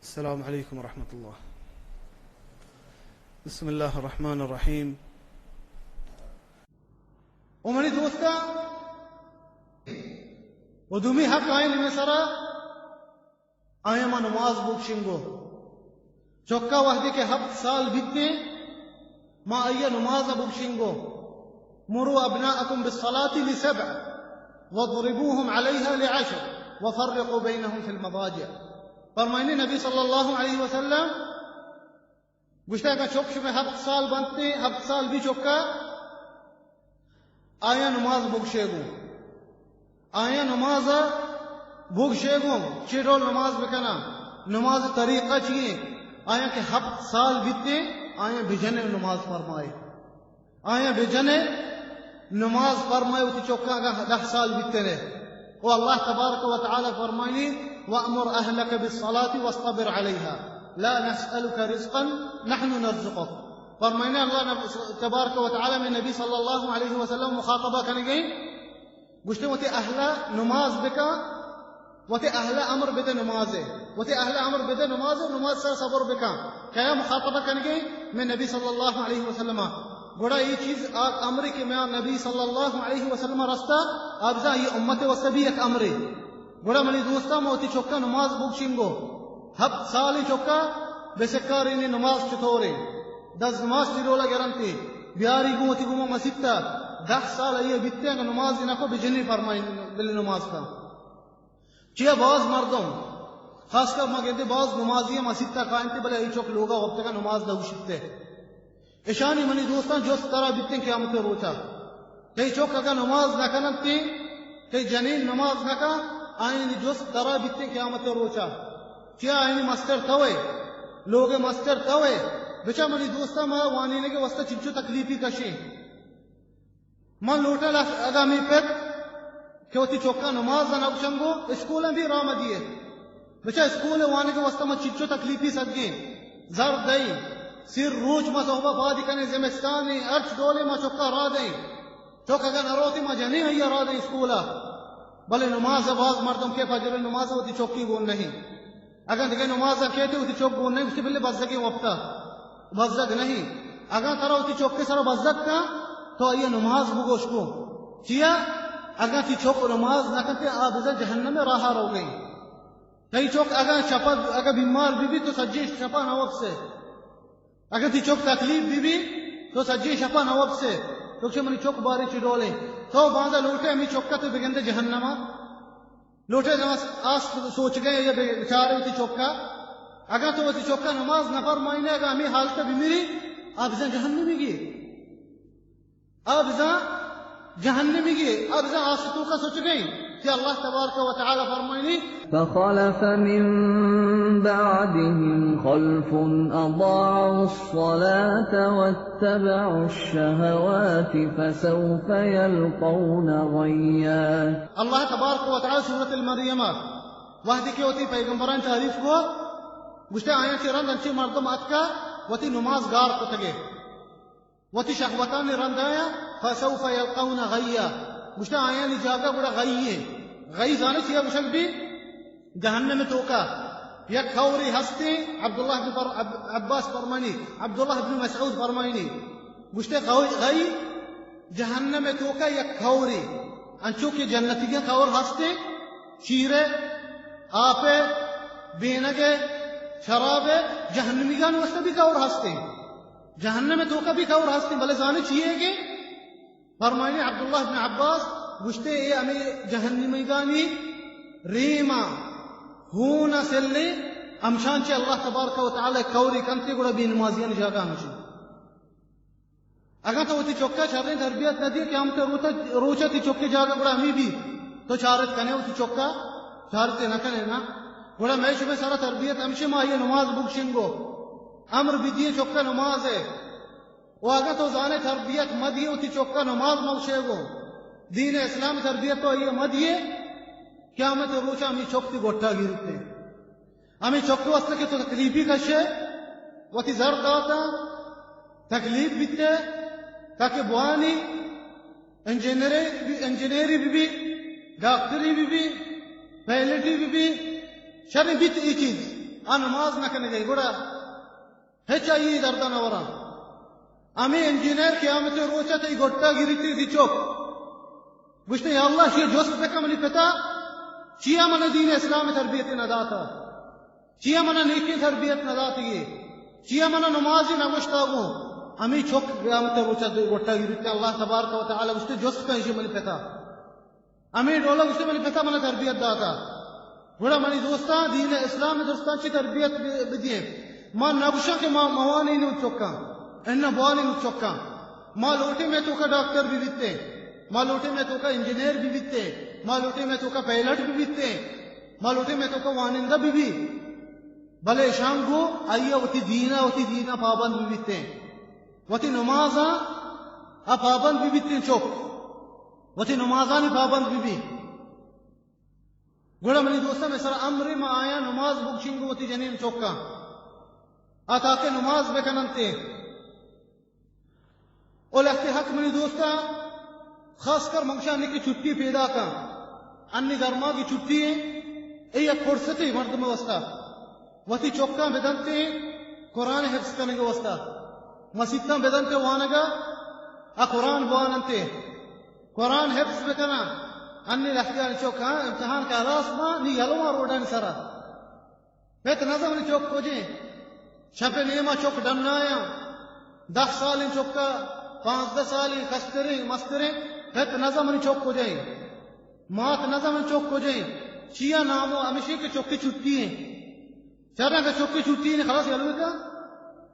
السلام علیکم ورحمۃ اللہ۔ بسم اللہ الرحمن الرحیم۔ او منی دوستاں، و دومی حق آئین میں سرا، آیا ما نماز بگشنگو۔ چکا وحدی کہ ہفت سال بیتیں، ما آیا نماز بگشنگو۔ مروا ابناءکم بالصلاة لسبع واضربوهم علیها لعشر وفرقوا بینهم فی المضاجع۔ فرمائنی نبی صلی اللہ علیہ وسلم گوشتہ، اگاں چک شمئے ہپت سال بنت، ہپت سال بی چکا، آیاں نماز بگشے گوں۔ آیاں نماز بگشے گوں۔ چے ڈول نماز بکناں؟ نماز طریقہ چی ایں؟ آیاں کہ ہپت سال بیتیں، آیاں بجنے نماز فرمائے۔ آیاں بجنے نماز فرمائے وتی چکاں اگاں دہ سال بیتنے۔ و اللہ تبارک و تعالی فرمائنی، وأمر أهلك بالصلاة واصطبر عليها لا نسألك رزقا نحن نرزقك۔ فرمائنی اللہ نب-، تبارک و تعالی میں نبی صلی اللہ علیہ وسلم مخاطبہ کنگے، گوشتے وتی اہلا نماز بکا، وتی اہلا امر بدے نمازے، وتی اہلا امر بدے نمازے، نماز سر صبر بکا۔ کیا مخاطبہ کنگے؟ میں نبی صلی اللہ علیہ وسلم۔ گڑا یہ چیز آ امر کہ میں نبی صلی اللہ علیہ وسلم رستا، آ بزاں یہ امت واسطہ بھی ایک امرے۔ گڑا منی دوستاں، ما وتی چکا نماز بگشنگو۔ ہپت سالی چکا بسکارینی نماز چطورے؟ دز نماز چی رولا گرنتی؟ بیاری گوں وتی گوں مسیتا۔ دہ سال یہ بیتے اگاں نماز نکو بجنی فرمائیں بل نماز کا۔ چیا باز مردم، خاص کر ما گندے باز نمازی مسیتا کائنتے بلے ای چک لوگا وقت کا نماز نہ گوشتے۔ اشانی منی دوستاں جست ترا بیتیں قیامت روچا۔ تئی چک اگاں نماز نہ کننت، تئی جنین نماز نہ کن، آئینی جست ترا بیتیں قیامت روچا۔ چیا آئینی مستر توئے، لوگ مستر توئے۔ بچا منی دوستاں ما وانینگے واسطہ چنچو تکلیفی کشیں۔ من لوٹاں لس-، اگاں ہمے پت کہ وتی چکاں نماز ء نہ گوشنگو، اسکول ء بھی راہ مدیے۔ بچا اسکول ء وانگ ء واسطہ من چنچو تکلیفی سدگیں۔ زر دئی، سیر روچ ما صحبہ پادی کنیں، زمستانی ہرچ ڈولے ما چکاں راہ دئیں۔ چک اگاں نہ روتی ما جنیں آئی ء راہ دئیں اسکول ء۔ بلے نماز ء باز مردم کہ فجر ء نماز ء وتی چکی گون نہیں۔ اگاں دگہ نماز ء کیت وتی چک گون نہیں، گوشتی بلے بزگیں وقت ء بزگ نہیں۔ اگاں ترا وتی چک ء سر ء بزگ کن تو آئی ء نماز بگوش گوں۔ چیا؟ اگاں تی چک نماز نہ کنت آ بزاں جہنم ء راہ ء روگ ء انت۔ تئی چک اگاں شپ ء اگاں بیمار بہ بیت تو سجیں شپ ء نہ وپسے۔ اگاں تی چک تکلیف بہ بیت تو سجیں شپ ء نہ وپسے۔ تو کہ منی چک باریں چی ڈولیں۔ تو باندا لوٹے ہمے چک ء تو بگندے جہنم ء۔ لوٹے آس، آس سوچگے یا بے-، بچارے وتی چکا۔ اگاں تو وتی چکا نماز نہ فرمائینے، اگاں ہمے حالت بمری، آ بزاں جہنمی گی۔ آ بزاں جہنمی گی۔ آ بزاں آس توکا سوچگے کہ اللہ تبارک و تعالی فرمائنی، فخلف من بعدهم خلف أضاعوا الصلاة واتبعوا الشهوات فسوف يلقون غيا۔ اللہ تبارک و تعالی سورۃ المریم ء وہدے کہ وتی پیغمبرانی تعریف کو، گوشتے آیاں چہ رند انچیں مردم اتکا وتی نماز گار کتگے، وتی شہوتانی رند آیاں، فسوف یلقون غیا، گوشتے آیانی جاگہ گڑا غی ایں۔ غی زانے چیا گوشگ بی؟ جہنم توکا یک کئورے ہستیں، عبداللہ بن فر-، عب-، عباس فرمانی، عبداللہ بن مسعود فرمائنی، گوشتے غی، غی جہنم توکا یک کئورے، انچو کہ جنتیگیں کئور ہستیں، شیرے، آپے، بینگے، شرابے، جہنمیگان واسطہ بھی کئور ہستیں۔ جہنم توکا بھی کئور ہستیں، بلے زانے چیے کہ فرمائنی عبداللہ بن عباس گوشتے، اے ہمے جہنمیگانی ریما ہون سلے، ہمشان چہ اللہ تبارک و تعالی کئوری کنتے، گڑا بے نمازیانی جاگہ ہمشی۔ اگاں تو وتی چکا شریں تربیت نہ دیے، قیامت روچا، روچا تی چکے جاگہ گڑا ہمے بی۔ تو چارت کنے وتی چکا؟ چارتے نہ کنے نا۔ گڑا مئے شمے سرا تربیت ہمشی، ما آئی نماز بگشنگو۔ امر بدیے چکا نماز ہے۔ و اگاں تو زانے تربیت مہ دیے وتی چکا نماز مہ گشے گو، دین اسلام تربیت تو آئی مہ دیے، قیامت روچا ہمے چک تی گٹا گیرتے۔ ہمے چک واسطہ کہ تو تکلیفی کشے، وتی زر داتا، تکلیف بیتے، تاکہ بوانی انجینئرے، انجینئری بہ بی، ڈاکٹری بہ بی، پائلٹی بہ بی، شریں بیت ای چیز۔ آ نماز نہ کنگے، گڑا ہچ آئی درد نہ وراں۔ ہمے انجینئر قیامت روچ تئی گٹا گریتے دی چک۔ گوشتے، یا اللہ، شی جست بکن منی پتا، چیا من دین اسلام تربیت نہ داتا؟ چیا من نیکی تربیت نہ داتگی؟ چیا من نمازی نہ گوشتا گوں؟ ہمے چک قیامت روچ گٹا گریتے، اللہ تبارک و تعالی گوشتے، جست کن شی منی پتا۔ ہمے ڈولا گوشتے، منی پتا من تربیت داتا۔ گڑا منی دوستاں، دین اسلام درستاں چی تربیت ب-، بدیے؟ ما نگوشاں کہ ما موانی نو چکاں، انہ بوانی نو چکاں۔ ما لوٹے میں توکا ڈاکٹر بھی بیتے، ما لوٹے میں توکا انجینئر بھی بیتے، ما لوٹے میں توکا پائلٹ بھی بیتے، ما لوٹے میں توکا وانندہ بھی بھی۔ بلے شام گو آئیا وتی دینا، وتی دینا پابند بھی بیتے، وتی نمازاں آ پابند بھی بیتے چک۔ وتی نمازانی پابند بہ بی۔ گڑا منی دوستاں، مئے سرا امرے، ما آیاں نماز بگشیں گوں وتی جنین چکاں، آ تاکہ نماز بکننتے۔ او لہتے حق منی دوستاں، خاص کر من گشاں نی کہ چھٹی پیداکاں، انی گرماگی چھٹی ایں، اے یک فرصتے مردم واسطہ۔ وتی چکاں بدنتے قرآن حفظ کنگ واسطہ، مسیتاں بدنتے وانگا، آ قرآن بواننتے، قرآن حفظ بکناں۔ انی لہتیانی چکاں امتحان کہ ہلاس باں، نی یلواں روڈانی سرا۔ پت نزم نی چک کجیں، شپ نیما چک ڈنایاں، دہ سالیں چکا، پانزدہ سالیں، کستریں، مستریں، پت نزم نی چک کجیں، مات نزم نی چک کجیں، چیا نامو ہمشی کہ چکی چھٹی ایں۔ چرا کہ چکی چھٹی نے خلاص یلو کا؟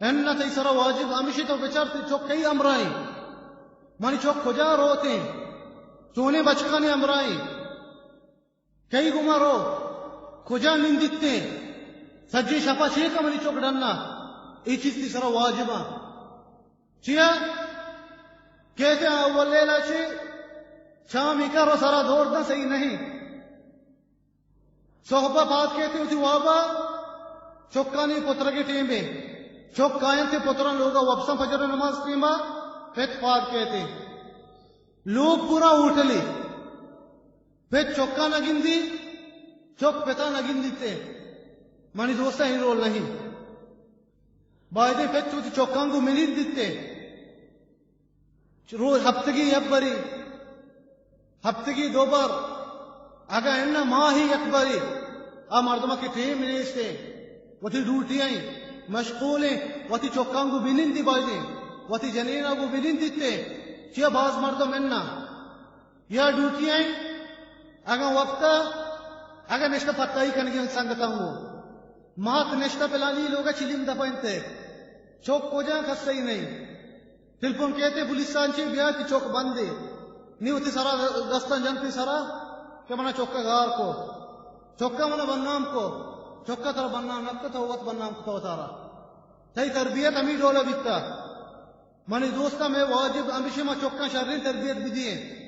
انہ تئی سرا واجب ہمشی تو بچار تئی چک کئی امرائیں۔ منی چک کجا روتیں؟ چونیں بچکانی امرائیں؟ کئی گما رو؟ کجا نندیتیں؟ سجی شپا چے کا منی چک ڈنا؟ اے چیز تئی سرا واجباں۔ چیا؟ کہتے ہیں اول لیلا چے چامی کا رو سرا دور دا صحیح نہیں۔ صحبہ پاد کیتے وتی وابا چکانی پترگے ٹیمے۔ چک کاینتے پتران لوگا وپساں فجر نماز ٹیما پت پاد کیتے۔ لوگ پورا ہوٹلی۔ پت چکا نہ گندی، چک پتا نہ گندیتے۔ منی دوستا ہی رول نہیں۔ بایدیں پت وتی چکاں گوں منندیتے۔ روز ہفتگی یک بری، ہفتگی دو بر، اگاں انہ ماہی یک بری، آ مردمہ کہ ٹیم نیستیں، وتی ڈیوٹی ایں، مشغولیں، وتی چکاں گوں بنندی بایدیں، وتی جنینا گوں بنندیتے، چیا باز مردم انہ یا ڈیوٹی ایں، اگاں وقتا، اگاں نشتہ پتائی کنگی انت سنگتاں گوں۔ مات نشتہ پلانی لوگا چلیم دپا انتے۔ چک کجا کسئی نہیں۔ ٹیلیفون کیتے پولیساں چی بیا کہ چک بندے۔ نی وتی سرا دستاں جنتے سرا کہ منا چکا گار کو۔ چکا منا بدنام کو۔ چکا ترا بدنام نہ کو، تو وت بدنام کو تو تارا۔ تئی تربیت ہمی ڈولا بیتا۔ منی دوستاں، مئے واجب ہمیشہ ما چکاں شریں تربیت بدییں۔